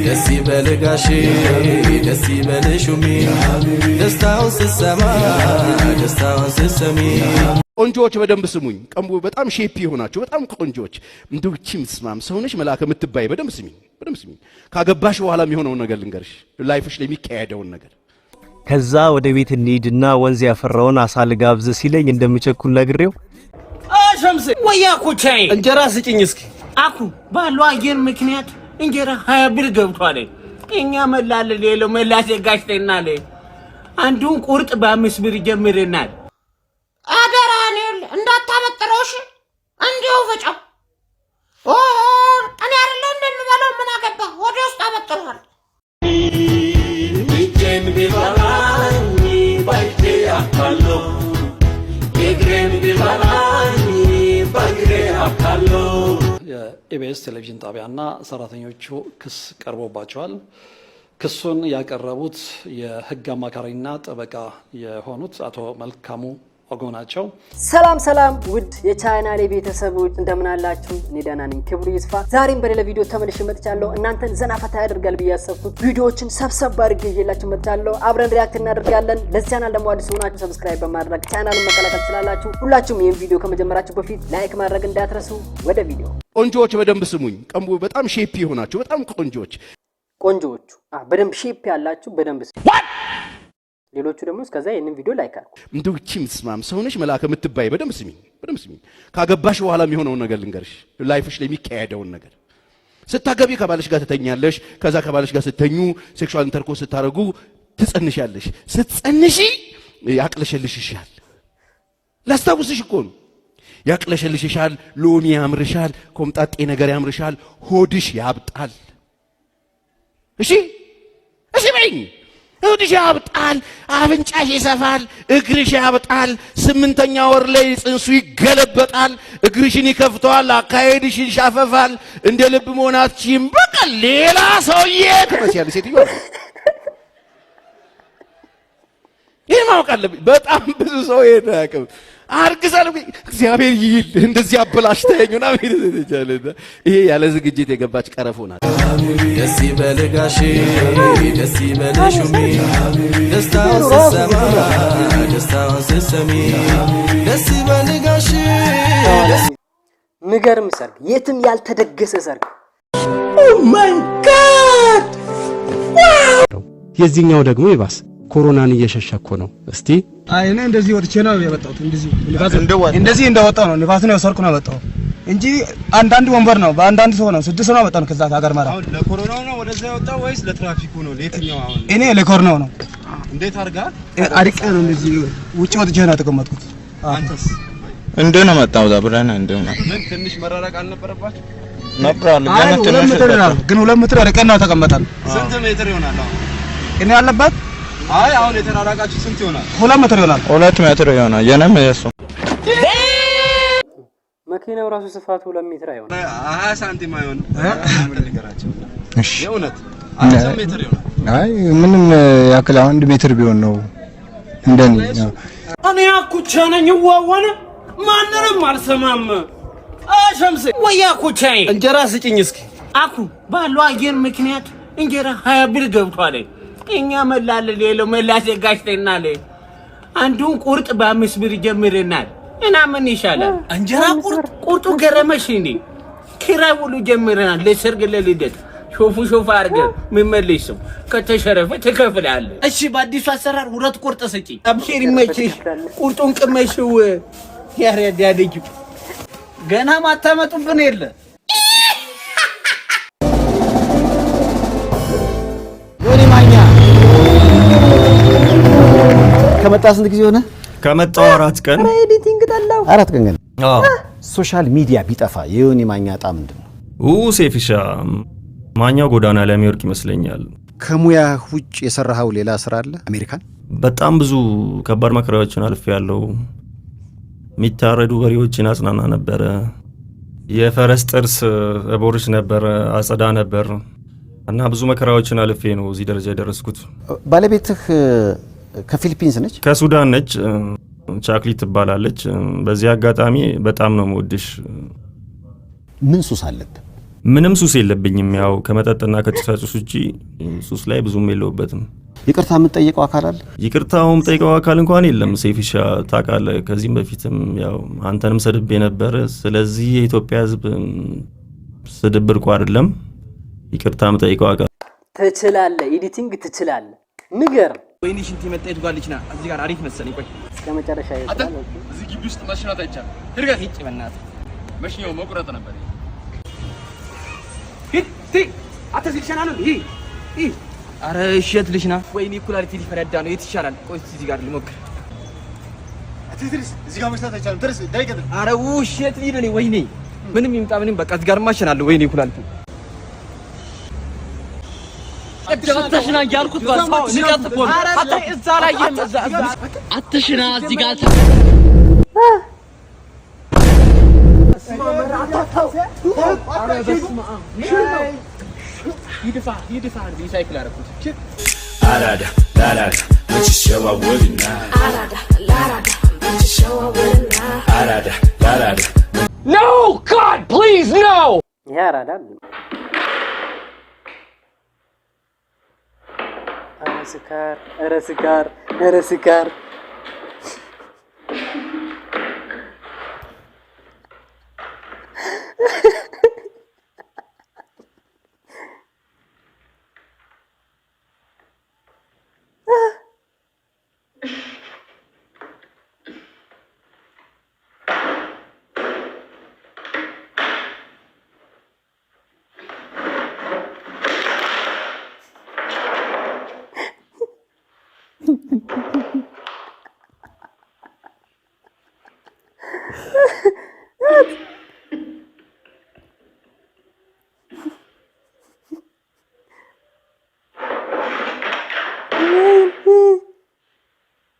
ደስ ይበል ጋሼ፣ ደስ ይበል ሹሜ፣ ደስታውን ስሰማ፣ ደስታውን ስሰሚ። ቆንጆዎች በደንብ ስሙኝ። ቀንቡ በጣም shape የሆናችሁ በጣም ቆንጆዎች፣ እንደው እቺ ምስማም ሰውነሽ መልአክ የምትባይ በደንብ ስሚኝ፣ በደንብ ስሚኝ። ካገባሽ በኋላ የሚሆነውን ነገር ልንገርሽ፣ life ሽ ላይ የሚካሄደውን ነገር። ከዛ ወደ ቤት እንሂድና ወንዝ ያፈራውን አሳ ልጋብዝ ሲለኝ እንደምቸኩል ነግሬው ሸምሴ ወይ አኩቻዬ። እንጀራ ስጭኝ እስኪ። አኩ ባለው አየር ምክንያት እንጀራ 20 ብር ገብቷል። እኛ መላለ ሌለው መላ ዘጋጅተናል። አንዱን ቁርጥ በ5 ብር ጀምረናል። አደራህን ይኸውልህ እንዳታበጥረው እሺ። እንዲሁ ፍጨው። ኦ እኔ አይደለሁ እንደምበላው ምን አገባ? ወደ ውስጥ አበጥረዋል። እጄን ቢበላኝ በእጄ አካለሁ፣ እግሬን ቢበላኝ በእግሬ አካለሁ። የኢቢኤስ ቴሌቪዥን ጣቢያና ሰራተኞቹ ክስ ቀርቦባቸዋል። ክሱን ያቀረቡት የሕግ አማካሪና ጠበቃ የሆኑት አቶ መልካሙ ኦጎ ናቸው። ሰላም ሰላም ውድ የቻናሌ ቤተሰቦች፣ እንደምን አላችሁ? እኔ ደህና ነኝ፣ ክብሩ ይስፋ። ዛሬም በሌላ ቪዲዮ ተመልሼ መጥቻለሁ። እናንተን ዘና ፈታ ያደርጋል ብዬ ያሰብኩት ቪዲዮዎችን ሰብሰብ አድርጌ ይዤላችሁ መጥቻለሁ። አብረን react እናደርጋለን። ለዚህ ቻናል ደግሞ አዲስ ሆናችሁ subscribe በማድረግ ቻናሉን መቀላቀል ትችላላችሁ። ሁላችሁም ይህን ቪዲዮ ከመጀመራችሁ በፊት like ማድረግ እንዳትረሱ። ወደ ቪዲዮ። ቆንጆዎች በደንብ ስሙኝ። ቀንቡ በጣም shape የሆናችሁ በጣም ቆንጆዎች፣ ቆንጆዎቹ በደንብ shape ያላችሁ በደንብ ስሙ። ሌሎቹ ደግሞ እስከዛ ይህንን ቪዲዮ like አድርጉ። እንደው እቺ ምስማም ሰውነሽ መልአክ የምትባይ በደንብ ስሚኝ፣ በደንብ ስሚኝ። ካገባሽ በኋላ የሚሆነውን ነገር ልንገርሽ፣ life ሽ ላይ የሚካሄደውን ነገር። ስታገቢ ከባልሽ ጋር ትተኛለሽ። ከዛ ከባልሽ ጋር ስተኙ sexual intercourse ስታደርጉ ትጸንሻለሽ። ስትጸንሺ ያቅለሸልሽሻል። ላስታውስሽ እኮ ነው። ያቅለሸልሽሻል። ሎሚ ያምርሻል፣ ኮምጣጤ ነገር ያምርሻል፣ ሆድሽ ያብጣል። እሺ እሺ በይኝ። ሆድሽ ያብጣል፣ አፍንጫሽ ይሰፋል፣ እግርሽ ያብጣል። ስምንተኛ ወር ላይ ጽንሱ ይገለበጣል፣ እግርሽን ይከፍተዋል፣ አካሄድሽ ይሻፈፋል። እንደ ልብ መሆን አትችይም። በቃ ሌላ ሰውዬ ትመስያለሽ ሴትዮ። ይህ ማወቅ አለብኝ። በጣም ብዙ ሰው ይሄን አያውቅም። አርግዛለሁ እግዚአብሔር ይይል እንደዚህ አበላሽተኸኝ ምናምን ይላል። ይሄ ያለ ዝግጅት የገባች ቀረፎ ናት። ደስ ይበል ጋሼ፣ ደስ ይበል ሹሜ፣ ደስታውን ስሰማ፣ ደስታውን ስሰሚ፣ ደስ ይበል ጋሼ፣ ደስ ምገርም ሰርግ፣ የትም ያልተደገሰ ሰርግ። Oh my God! የዚህኛው ደግሞ ይባስ ኮሮናን እየሸሸ እኮ ነው። እስቲ አይ እኔ እንደዚህ ወጥቼ ነው የመጣሁት። እንደዚህ እንደዚህ እንደወጣሁ ነው ንፋስ ነው የወሰድኩ ነው የመጣሁት እንጂ አንዳንድ ወንበር ነው በአንዳንድ ሰው ነው ስድስት ሰው ነው የመጣነው ከዛ ሀገር ማለት። አሁን ለኮሮናው ነው ወደዛ የወጣው ወይስ ለትራፊኩ ነው? ለየትኛው አሁን? እኔ ለኮሮናው ነው። እንዴት አድርጋ? አርቄ ነው እንደዚህ ውጭ ወጥቼ ነው የተቀመጥኩት። አንተስ? እንደ ነው መጣው አብረን እንደ ነው። ምን ትንሽ መራራቅ አልነበረባችሁ? ነበር። አይ ግን ሁለት ትንሽ ሜትር ነው ግን 2 ሜትር ርቀን ነው ተቀመጠን። ስንት ሜትር ይሆናል አሁን? እኔ ያለበት አይ አሁን የተራራቃችሁ ስንት ይሆናል? 2 ሜትር ይሆናል። 2 ሜትር ይሆናል። የኔም የሱ። መኪናው ራሱ ስፋቱ 2 ሜትር አይሆንም። 20 ሳንቲም አይሆንም። አንተ ንገራቸው። እሺ። የእውነት 10 ሜትር ይሆናል። አይ ምንም ያክል 1 ሜትር ቢሆን ነው እንደኔ። እኔ አኩቻ ነኝ ዋዋነ ማንንም አልሰማም። ሸምሴ ወይ አኩቻዬ። እንጀራ ስጭኝ እስኪ። አኩ ባለው አየር ምክንያት እንጀራ 20 ብር ገብቷል። እኛ መላለ ሌለው መላ ዘጋጅተናል። አንዱን ቁርጥ በ5 ብር ጀምረናል። እና ምን ይሻላል? እንጀራ ቁርጥ። ቁርጡ ገረመሽ እንዴ? ኪራይ ሁሉ ጀምረናል። ለሰርግ ለልደት ሾፉ ሾፍ አድርገህ የምመለስ ሰው ከተሸረፈ ትከፍላለህ። እሺ በአዲሱ አሰራር ሁለት ቁርጥ ስጭኝ። አብሽር ይመችሽ። ቁርጡን ቅመሽው። ያረዳ ልጅ። ገና ማታመጡብን የለ። ዮኒ ማኛ ከመጣ ስንት ጊዜ ሆነ? ከመጣው 4 ቀን። Editing ጠላው። 4 ቀን ገና። አዎ። Social media ቢጠፋ የዮኒ ማኛ ዕጣ ምንድን ነው? ሴፊሻ ማኛው ጎዳና ላይ የሚወርቅ ይመስለኛል። ከሙያ ውጭ የሰራኸው ሌላ ስራ አለ? አሜሪካን? በጣም ብዙ ከባድ መከራዎችን አልፌ ያለው። የሚታረዱ በሬዎችን አጽናና ነበረ። የፈረስ ጥርስ እቦርሽ ነበረ፣ አጸዳ ነበር እና ብዙ መከራዎችን አልፌ ነው እዚህ ደረጃ የደረስኩት። ባለቤትህ ከፊሊፒንስ ነች? ከሱዳን ነች። ቻክሊት ትባላለች። በዚህ አጋጣሚ በጣም ነው የምወድሽ። ምን ሱስ አለብህ? ምንም ሱስ የለብኝም። ያው ከመጠጥና ከጭሳጭስ ውጪ ሱስ ላይ ብዙም የለሁበትም። ይቅርታ የምትጠይቀው አካል አለ? ይቅርታውም ጠይቀው አካል እንኳን የለም። ሴፊሻ ታውቃለህ፣ ከዚህም በፊትም ያው አንተንም ሰድቤ ነበር። ስለዚህ የኢትዮጵያ ሕዝብ ስድብ ብርቁ አይደለም። ይቅርታ የምጠይቀው አካል ትችላለህ፣ editing ትችላለህ። ንገር። ወይኔ ሽንት የመጣ የቱ ጋር ልጅ ና እዚህ ጋር አሪፍ መሰለኝ። ቆይ እስከ መጨረሻ ይወጣል። እዚህ ግቢ ውስጥ መሽናት አይቻልም። ሂድ ሂጭ በእናትህ። መሽኛው መቁረጥ ነበር። ሂድ ቲ አንተ እዚህ ልሸና ነው። ይህ ይህ ኧረ እሺ የት ልሽና? ወይኔ ኩላሊቴ ሊፈነዳ ነው። የት ይሻላል? ቆይ እስኪ እዚህ ጋር ልሞክር። እዚህ ጋር መሽናት አይቻልም። ተነስ እንዳይቀጥል። ኧረ ውሽ የት ልሂድ እኔ? ወይኔ ምንም ይምጣ ምንም በቃ እዚህ ጋርማ እሸናለሁ። ወይኔ ኩላሊቴ አትሽና እያልኩት ንቀት እኮ ነው። እዛ ላይ አትሽና እዚህ ጋር። አራዳ ላራዳ መች ይሸዋወድና፣ አራዳ ላራዳ። No, God, please, no! ይሄ አራዳ አይደለም። ኧረ ስካር፣ ኧረ ስካር፣ ኧረ ስካር።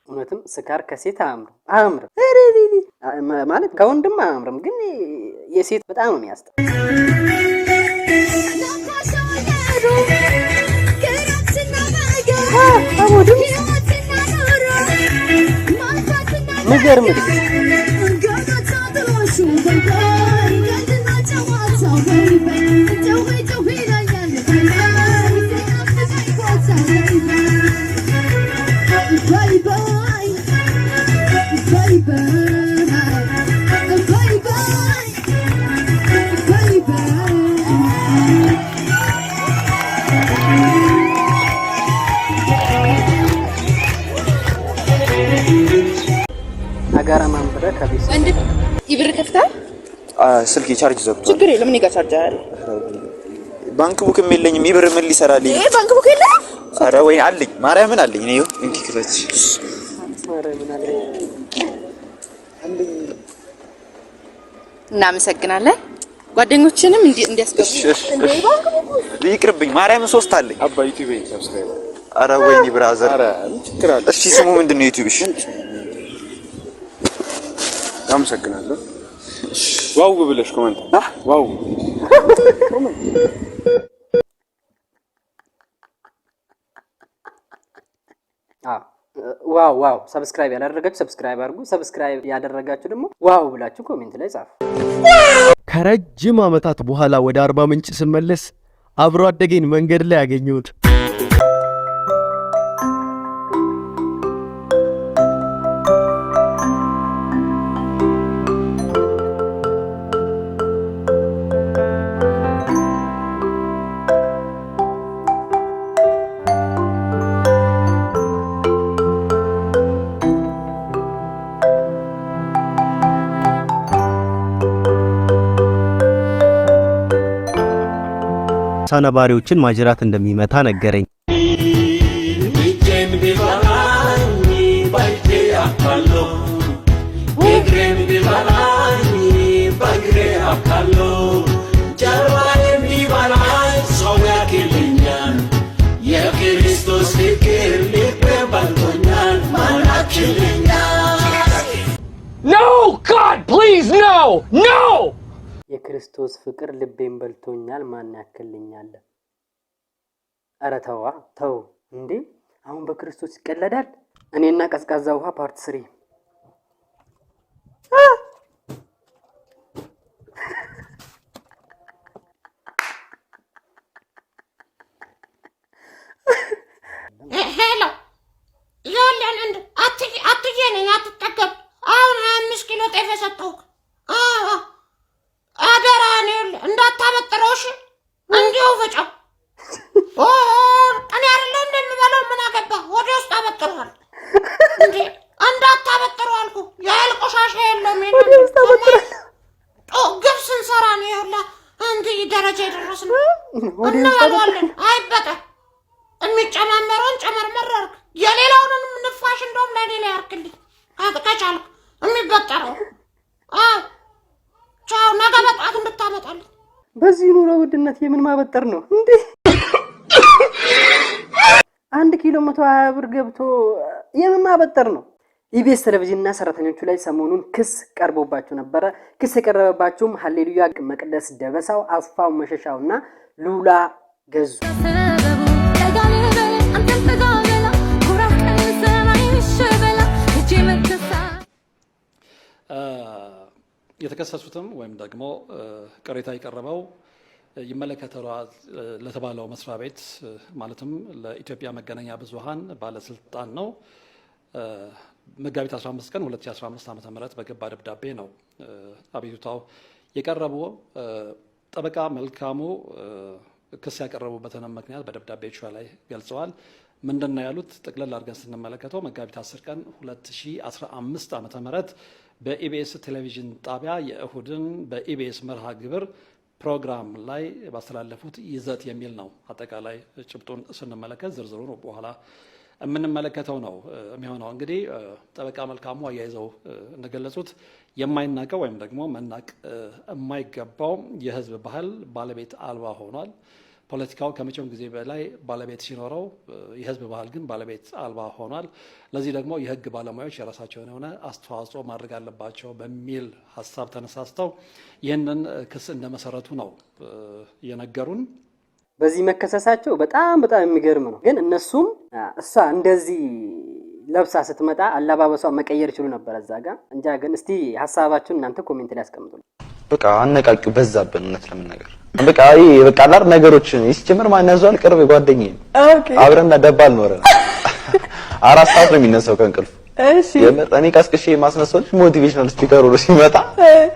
እውነትም ስካር ከሴት አያምርም፣ አያምርም ማለት ከወንድም አያምርም፣ ግን የሴት በጣም ነው የሚያስጠላ። ሚገርም። አጋራ ማንበረ ከቤት ወንድም ኢብር ከፍተሃል? ስልክ ቻርጅ ዘግቷል። ችግር የለም፣ እኔ ጋር ቻርጅ አለ። Bank book ም የለኝም። ኢብር ምን ሊሰራልኝ? ይሄ bank book የለም? ኧረ ወይ አለኝ፣ ማርያምን አለኝ። እኔ ይኸው እንኪ ክፈች። ኧረ ምን አለ። እናመሰግናለን። ጓደኞችንም እንዲያስገቡ እንዴ bank book ይቅርብኝ፣ ማርያምን ሶስት አለኝ። አባ ዩቲዩብ subscribe። ኧረ ወይኔ brother። እሺ ስሙ ምንድን ነው ዩቲዩብ? እሺ። አመሰግናለሁ። Wow ብለሽ comment፣ wow። Wow wow። Subscribe ያላደረጋችሁ subscribe አድርጉ። Subscribe ያደረጋችሁ ደግሞ wow ብላችሁ comment ላይ ጻፉ። ከረጅም ዓመታት በኋላ ወደ አርባ ምንጭ ስመለስ አብሮ አደጌን መንገድ ላይ ያገኘሁት። ዓሣ ነባሪዎችን ማጅራት እንደሚመታ ነገረኝ። እጄን ቢበላኝ በእጄ አውቃለሁ፣ እግሬን ቢበላኝ በእግሬ አውቃለሁ፣ ጀርባዬን ቢበላኝ ሰው ያክልኛል። የክርስቶስ ፍቅር ልቤን በልቶኛል፣ ማን ያክልኛል? No, God, please, no! No! የክርስቶስ ፍቅር ልቤን በልቶኛል ማን ያክልኛል? ኧረ ተዋ ተው እንዴ! አሁን በክርስቶስ ይቀለዳል? እኔና ቀዝቃዛ ውሃ part 3። እንበለዋለን። አይበጠር፣ የሚጨማመረውን ጨመርመር አድርግ። የሌላውንም ንፋሽ እንደውም ለእኔ ላይ አድርግልኝ ከቻልክ የሚበጠረው። አዎ፣ ቻው። ነገ በጠዋት እንድታመጣልኝ። በዚህ ኑሮ ውድነት የምን ማበጠር ነው እንዴ? 1 ኪሎ 120 ብር ገብቶ የምን ማበጠር ነው? ኢቢኤስ ቴሌቪዥንና ሰራተኞቹ ላይ ሰሞኑን ክስ ቀርቦባቸው ነበረ። ክስ የቀረበባቸውም ሀሌሉያ መቅደስ ደበሳው፣ አስፋው መሸሻው እና ሉላ ገዙ። የተከሰሱትም ወይም ደግሞ ቅሬታ የቀረበው ይመለከተዋል ለተባለው መስሪያ ቤት ማለትም ለኢትዮጵያ መገናኛ ብዙኃን ባለስልጣን ነው። መጋቢት 15 ቀን 2015 ዓ.ም በገባ ደብዳቤ ነው አቤቱታው የቀረበው። ጠበቃ መልካሙ ክስ ያቀረቡበትንም ምክንያት በደብዳቤዎቹ ላይ ገልጸዋል። ምንድን ነው ያሉት? ጠቅለል አድርገን ስንመለከተው መጋቢት 10 ቀን 2015 ዓ.ም በኢቢኤስ ቴሌቪዥን ጣቢያ የእሁድን በኢቢኤስ መርሃ ግብር ፕሮግራም ላይ ባስተላለፉት ይዘት የሚል ነው። አጠቃላይ ጭብጡን ስንመለከት ዝርዝሩን በኋላ የምንመለከተው ነው የሚሆነው። እንግዲህ ጠበቃ መልካሙ አያይዘው እንደገለጹት የማይናቀው ወይም ደግሞ መናቅ የማይገባው የሕዝብ ባህል ባለቤት አልባ ሆኗል። ፖለቲካው ከመቼውም ጊዜ በላይ ባለቤት ሲኖረው፣ የሕዝብ ባህል ግን ባለቤት አልባ ሆኗል። ለዚህ ደግሞ የሕግ ባለሙያዎች የራሳቸውን የሆነ አስተዋጽኦ ማድረግ አለባቸው በሚል ሀሳብ ተነሳስተው ይህንን ክስ እንደመሰረቱ ነው የነገሩን። በዚህ መከሰሳቸው በጣም በጣም የሚገርም ነው። ግን እነሱም እሷ እንደዚህ ለብሳ ስትመጣ አለባበሷ መቀየር ይችሉ ነበር እዛ ጋ እንጃ። ግን እስቲ ሀሳባችሁን እናንተ comment ላይ አስቀምጡ። በቃ አነቃቂው በዛብን። እውነት ለመናገር በቃ ይሄ በቃ አላር ነገሮችን ሲጀምር ማን ያዟል? ቅርብ ጓደኛዬ ነው። አብረን ደባል ኖረን 4 ሰዓት ነው የሚነሳው ከእንቅልፍ። የምር እኔ ቀስቅሼ የማስነሳው ልጅ motivational speaker ሆኖ ሲመጣ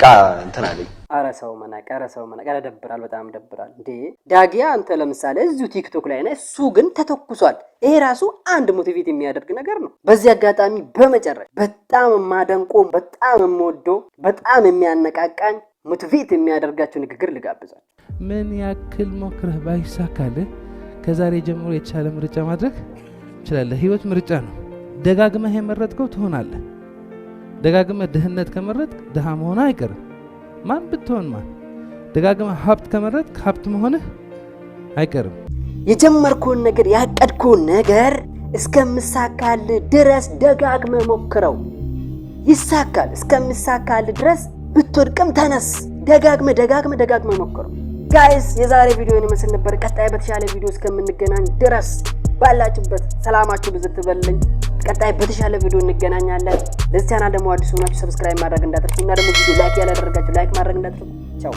ቃ እንትን አለኝ። አረ ሰው መናቅ፣ አረ ሰው መናቅ፣ አረ ደብራል፣ በጣም ደብራል። እንዴ ዳጊያ፣ አንተ ለምሳሌ እዚሁ ቲክቶክ ላይ ነህ፣ እሱ ግን ተተኩሷል። ይሄ ራሱ አንድ motivate የሚያደርግ ነገር ነው። በዚህ አጋጣሚ በመጨረሻ በጣም የማደንቀው፣ በጣም የምወደው፣ በጣም የሚያነቃቃኝ፣ motivate የሚያደርጋቸው ንግግር ልጋብዛችሁ። ምን ያክል ሞክረህ ባይሳካልህ ከዛሬ ጀምሮ የተሻለ ምርጫ ማድረግ ትችላለህ። ህይወት ምርጫ ነው። ደጋግመህ የመረጥከው ትሆናለህ። ደጋግመህ ድህነት ከመረጥክ ድሃ መሆንህ አይቀርም። ማን ብትሆን ማን። ደጋግመህ ሀብት ከመረጥክ ሀብት መሆንህ አይቀርም። የጀመርከውን ነገር፣ ያቀድከውን ነገር እስከምሳካልህ ድረስ ደጋግመህ ሞክረው፣ ይሳካል። እስከምሳካልህ ድረስ ብትወድቅም ተነስ። ደጋግመህ ደጋግመህ ደጋግመህ ሞክረው። Guys፣ የዛሬ ቪዲዮ ይመስል ነበር። ቀጣይ በተሻለ ቪዲዮ እስከምንገናኝ ድረስ ባላችሁበት ሰላማችሁ ብዝት ይበልልኝ። ቀጣይ በተሻለ ቪዲዮ እንገናኛለን። ለዚህ ቻናል ደግሞ አዲስ ሆናችሁ subscribe ማድረግ እንዳትረሱ እና ደግሞ ቪዲዮ like ያላደረጋችሁ like ማድረግ እንዳትረሱ። ቻው።